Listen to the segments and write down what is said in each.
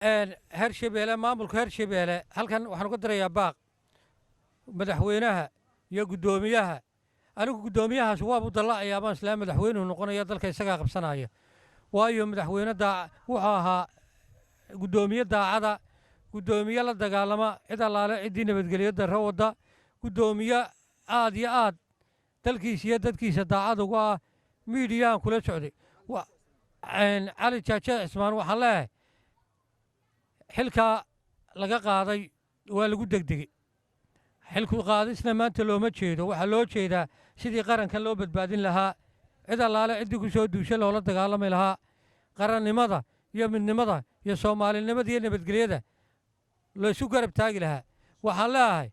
Hershabeelle, maamulka Hershabeelle, halkan waxaan uga dirayaa baaq madaxweynaha iyo guddoomiyaha. Anigu guddoomiyahaas waabu dalla'ayaa baan islaa, madaxweynuhu noqonaya, dalka isagaa qabsanaya, waayo madaxweyne daa wuxuu ahaa guddoomiye daacada, guddoomiye la dagaalama cid allaale ciddii nabadgelyo darro wadda, guddoomiye aad iyo aad dalkiisa iyo dadkiisa daacad uga ah. Miidiyahan kula socday Cali Jaaje Cismaan, waxaan leeyahay xilkaa laga qaaday waa lagu degdegey. Xilku qaadisna maanta looma jeedo, waxaa loo jeedaa sidii qarankan loo badbaadin lahaa, cid allaale ciddii ku soo duusha loola dagaalami lahaa, qarannimada iyo midnimada iyo soomaalinimada iyo nabadgelyada laysu garab taagi lahaa. Waxaan leeyahay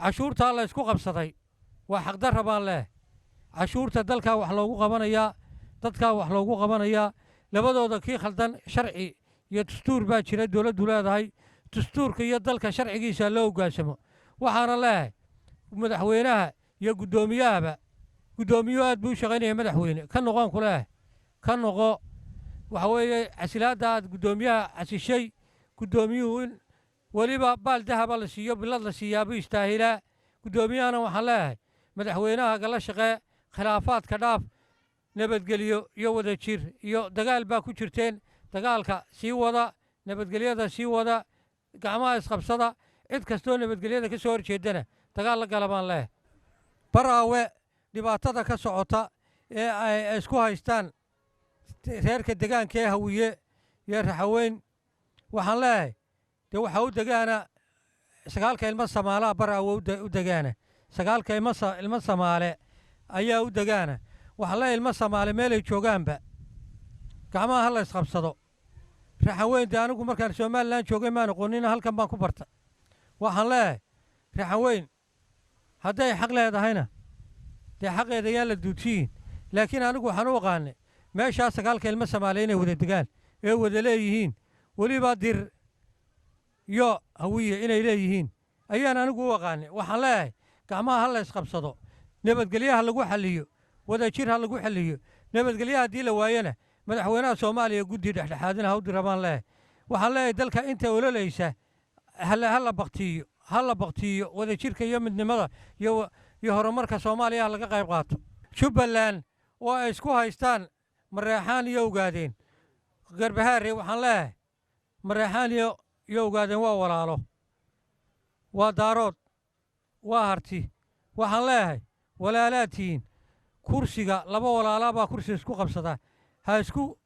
cashuurtaa la ysku qabsaday waa xaqdarra baan leeyahay. Cashuurta dalkaa wax loogu qabanayaa, dadkaa wax loogu qabanayaa. Labadooda kii khaldan sharci iyo dastuur baa jira dowladdu leedahay, dastuurka iyo dalka sharcigiisa loo hoggaansamo. Waxaana leeyahay madaxweynaha iyo guddoomiyahaba, guddoomiyuhu aad buu u shaqaynaya, madaxweyne ka noqoon ku leeyahay, ka noqo. Waxa weeye casilaadda aad guddoomiyaha casishay, guddoomiyuhu in weliba baal dahaba la siiyo, bilad la siiyaabuu istaahilaa. Guddoomiyahana waxaan leeyahay madaxweynaha gala shaqee, khilaafaadka dhaaf, nabadgelyo iyo wadajir iyo dagaal baa ku jirteen, dagaalka sii wada, nabadgelyada sii wada, gacmaha isqabsada, cid kastoo nabadgelyada ka soo horjeedana dagaal la gala baan leeyahay. Baraawe dhibaatada ka socota ee ay isku haystaan reerka degaanka ee Hawiye iyo Raxaweyn, waxaan leeyahay dee waxaa u degaana sagaalka ilmo Samaalaha. Baraawe u degaana sagaalka ilmo Samaale ayaa u degaana. Waxaan leeyahay ilmo Samaale meelay joogaanba gacmaha ha la isqabsado. Raxaweyn dee anigu markaan Somalilan joogay maan aqoonina, halkan baan ku barta. Waxaan leeyahay Raxaweyn hadday xaq leedahayna dee xaqeeda yaan la duudsiyin, laakiin anigu waxaan u aqaanay meeshaa sagaalka ilmo Samaale inay wada degaan ee wada leeyihiin, weliba Dir iyo Hawiye inay leeyihiin ayaan anigu u aqaanay. Waxaan leeyahay gacmaha ha la isqabsado, nabadgelyo ha lagu xalliyo, wadajir ha lagu xalliyo. Nabadgelyo haddii la waayana madaxweynaha Soomaaliya guddi dhexdhexaadina ha u dira baan leeyahay. Waxaan leeyahay dalka inta ololaysa ha la baktiyo, ha la baktiyo, wadajirka iyo midnimada iyo horumarka Soomaaliya ha laga qayb qaato. Jubbaland oo ay isku haystaan Mareexaan iyo Ogaadeen Garbahaare, waxaan leeyahay Mareexaan iyo Ogaadeen waa walaalo, waa Daarood, waa Harti. Waxaan leeyahay walaalaad tihiin, kursiga laba walaalaa baa kursiga isku qabsada, ha isku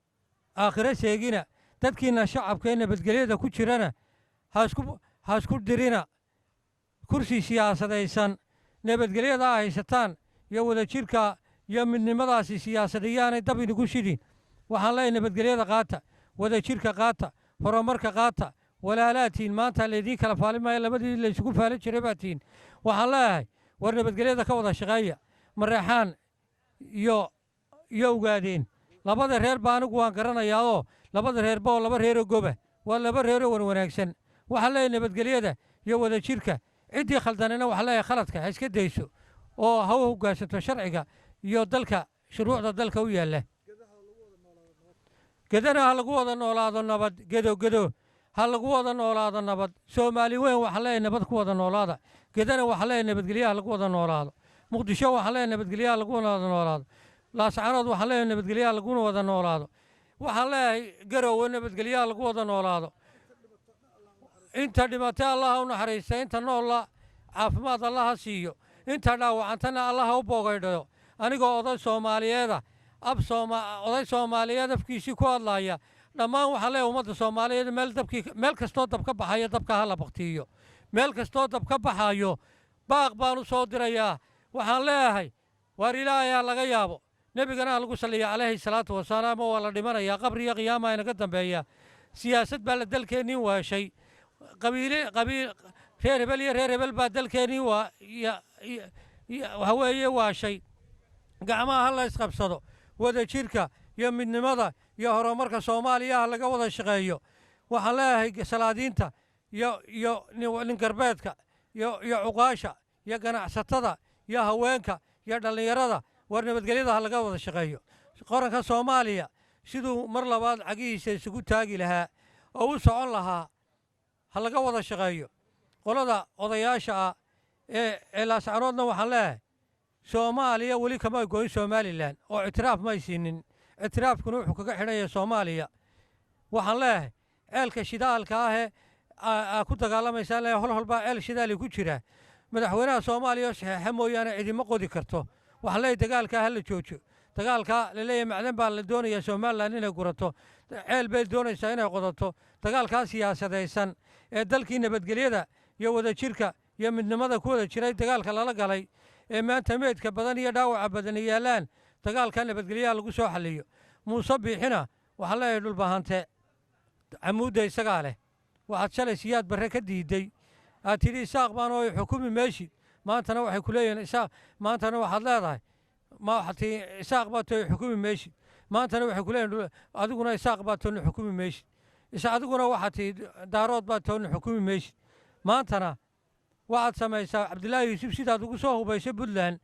aakhiro seegina. Dadkiina shacabka ee nabadgelyada ku jirana ha isku dirina kursi siyaasadaysan. Nabadgelyada a haysataan iyo wadajirka iyo midnimadaasi siyaasadayaanay dab inagu shidin. Waxaan leeyahay nabadgelyada qaata, wadajirka qaata, horumarka qaata, walaalaad tihiin. Maanta laydiin kala faalin maayo, labadii laysugu faalin jiray baa tihiin. Waxaan leeyahay war nabadgelyada ka wada shaqeeya. Mareexaan iyo Ogaadeen labada reer ba anigu waan garanayaa, oo labada reerba oo laba reeroo goba, waa laba reeroo wan wanaagsan. Waxaan leeyahay nabadgelyada iyo wadajirka, ciddii khaldanina waxaan leeyahay khaladka ha iska dayso oo ha u hoggaansanto sharciga iyo dalka shuruucda dalka u yaalla. Gedana ha lagu wada noolaado nabad, gedo gedo ha lagu wada noolaado nabad. Soomaali weyn waxaan leeyahay nabad ku wada noolaada. Gedana waxaan leeyahay nabadgelyaha lagu wada noolaado. Muqdisho waxaan leeyahay nabadgelyaha lagu wada noolaado. Laascanood waxaan leeyahay nabadgelyaha laguna wada noolaado. Waxaan leeyahay Garowe nabadgelyaha lagu wada noolaado. Inta dhimatay Allaha u naxariista, inta noolla caafimaad Allaha siiyo, inta dhaawacantana Allaha u boogaydhayo. Anigoo oday Soomaaliyeeda, ab oday Soomaaliyeed afkiisii ku hadlaya, dhammaan waxaan leeyahay ummadda Soomaaliyeed meel dabkii, meel kastoo dab ka baxayo dabka ha la baktiiyo, meel kastoo dab ka baxayo baaq baan u soo dirayaa. Waxaan leeyahay waar Ilaahay laga yaabo, nebigana ha lagu saliya calayhi salaatu wasalaam, oo waa la dhimanayaa, qabriyo qiyaama inaga dambeeya. Siyaasad baa la dalkeennii waashay, qabiile qabiil, reer hebel iyo reer hebel baa dalkeennii waa waxa weeye waashay. Gacmaha ha la isqabsado, wadajirka iyo midnimada iyo horumarka Soomaaliya ha laga wada shaqeeyo. Waxaan leeyahay salaadiinta iyo nin garbeedka iyo cuqaasha iyo ganacsatada iyo haweenka iyo dhallinyarada, war nabadgelyada ha laga wada shaqeeyo. Qaranka Soomaaliya siduu mar labaad cagihiisa isugu taagi lahaa. oo u socon lahaa ha laga wada shaqeeyo. Qolada odayaasha ah ee Laascanoodna waxaan leeyahay, Soomaaliya weli kama goyn Somalilan oo ictiraaf may siinin, ictiraafkuna wuxuu kaga xidhan yahay Soomaaliya. Waxaan leeyahay, ceelka shidaalka ahee aa ku dagaalamaysaa leeyahay, hol holbaa ceel shidaali ku jira, madaxweynaha Soomaaliya oo saxeexa mooyaane cidima qodi karto. Waxaan leeyahay, dagaalkaa ha la joojo. Dagaalka la leeyahay macdan baa la doonayaa Somalilan inay gurato, ceel bay doonaysaa inay qodato, dagaalkaa siyaasadaysan ee dalkii nabadgelyada iyo wadajirka iyo midnimada ku wada jiray dagaalka lala galay ee maanta meedka badan iyo dhaawaca badan yaalaan, dagaalka nabadgelyaha lagu soo xaliyo. Muuse Biixina waxaan leeyahay, Dhulbahante Camuudda isagaa leh. Waxaad shalay Siyaad Barre ka diiday, aad tidhi Isaaq baan oo xukumi meeshid, maantana waxay ku leeyihiin Isaaq. Maantana waxaad leedahay, ma waxaad tihi Isaaq baa tooy xukumi meeshid, maantana waxay ku leeyihin adiguna Isaaq baa toona xukumi meeshid, adiguna waxaad tihi Daarood baa toona xukumi meeshid. Maantana waxaad samaysaa Cabdilaahi Yuusuf sidaad ugu soo hubaysay Puntland,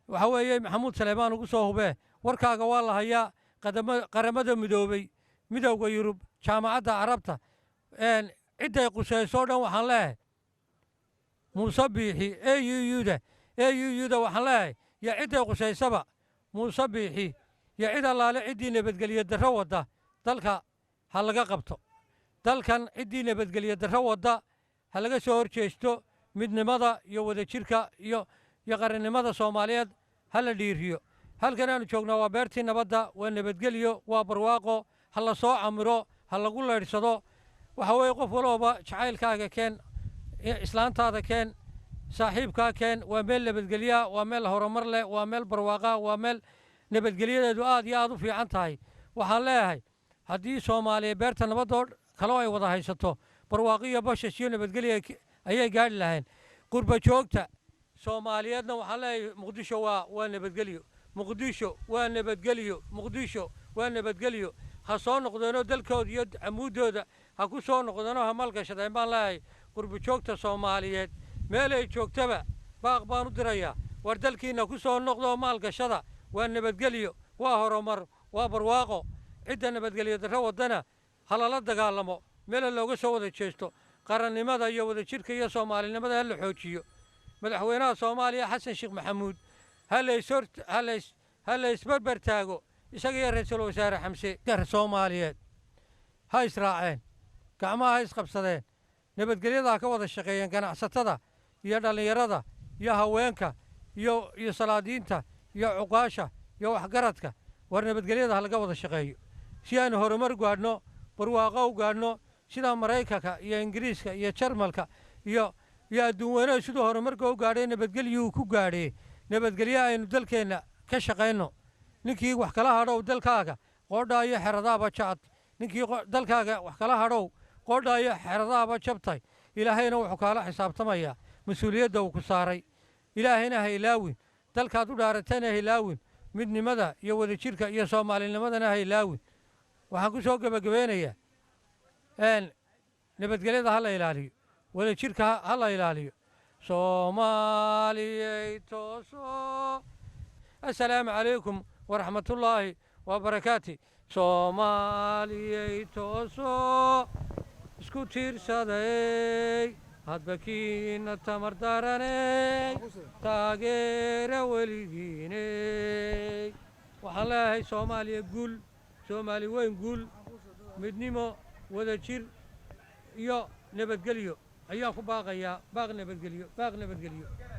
waxa weeye Maxamuud Saleebaan ugu soo hubee. Warkaaga waa la hayaa. Qaramada Midoobey, Midowda Yurub, Jaamacadda Carabta, cidday qusayso o dhan waxaan leeyahay, Muuse Biixi, AU-da, AU-da waxaan leeyahay iyo cidday qusaysaba, Muuse Biixi iyo cid allaale ciddii nabadgelyo darro wadda dalka ha laga qabto. Dalkan ciddii nabadgelyo darro wadda ha laga soo hor jeesto. Midnimada iyo wadajirka iyo qarannimada Soomaaliyeed ha la dhiiriyo. Halkan aanu joognaa waa beertii nabadda, waa nabadgelyo, waa barwaaqo. Ha la soo camiro, ha lagu leydhsado. Waxa weeye, qof walooba jacaylkaaga keen, islaantaada keen, saaxiibkaa keen. Waa meel nabadgelyaa, waa meel horumar leh, waa meel barwaaqa, waa meel nabadgelyadeedu aad iyo aad u fiican tahay. Waxaan leeyahay, haddii Soomaaliya beerta nabadoo kaloo ay wada haysato, barwaaqo iyo bashash iyo nabadgelya ayay gaadhi lahayn. Qurba joogta Soomaaliyeedna waxaan leeyahay, Muqdisho waa nabadgelyo, Muqdisho waa nabadgelyo, Muqdisho waa nabadgelyo. Ha soo noqdeenoo dalkooda iyo camuuddooda ha ku soo noqdeenoo ha maalgashadeen baan leeyahay. Qurba joogta Soomaaliyeed meelay joogtaba baaq baan u dirayaa: war dalkiinna ku soo noqdoo maalgashada. Waa nabadgelyo, waa horumar, waa barwaaqo. Cidda nabadgelyo darro waddana ha lala dagaalamo, meela looga soo wada jeesto. Qarannimada iyo wadajirka iyo soomaalinimada ha la xoojiyo. Madaxweynaha Soomaaliya Xasan Sheekh Maxamuud ha la isbarbar taago, isaga iyo ra-iisul wasaare Xamse. Soomaaliyeed ha israaceen, gacmaha ha isqabsadeen, nabadgelyada ha ka wada shaqeeyeen. Ganacsatada iyo dhallinyarada iyo haweenka iyo salaadiinta iyo cuqaasha iyo waxgaradka, war nabadgelyada ha laga wada shaqeeyo si aynu horumar gaadhno, barwaaqo u gaadhno, sida Maraykanka iyo Ingiriiska iyo Jarmalka iyo adduun weynaha siduu horumarka u gaadhay nabadgelyuu ku gaadhay. Nabadgelyo aynu dalkeenna ka shaqayno. Ninkii wax kala hadhow dalkaaga, qoodhaa iyo xeradaaba jacad. Ninkii dalkaaga wax kala hadhow, qoodhaa iyo xeradaaba jabtay. Ilaahayna wuxuu kaala xisaabtamayaa mas-uuliyadda uu ku saaray. Ilaahayna ha ilaawin, dalkaad u dhaaratayna ha ilaawin, midnimada iyo wadajirka iyo soomaalinimadana ha ilaawin. Waxaan ku soo gebagabeynayaa, nabadgelyada ha la ilaaliyo, wadajirka ha la ilaaliyo. Soomaaliyey tooso. Assalaamu calaykum waraxmatullaahi wabarakaati. Soomaaliyey tooso, isku tiirsaday, hadba kiina tamar daraney taageera weligiiney. Waxaan leeyahay, Soomaaliya guul, Soomaali weyn guul. Midnimo, wadajir iyo nabadgelyo ayaan ku baaqayaa. Baaq nabadgelyo, baaq nabadgelyo.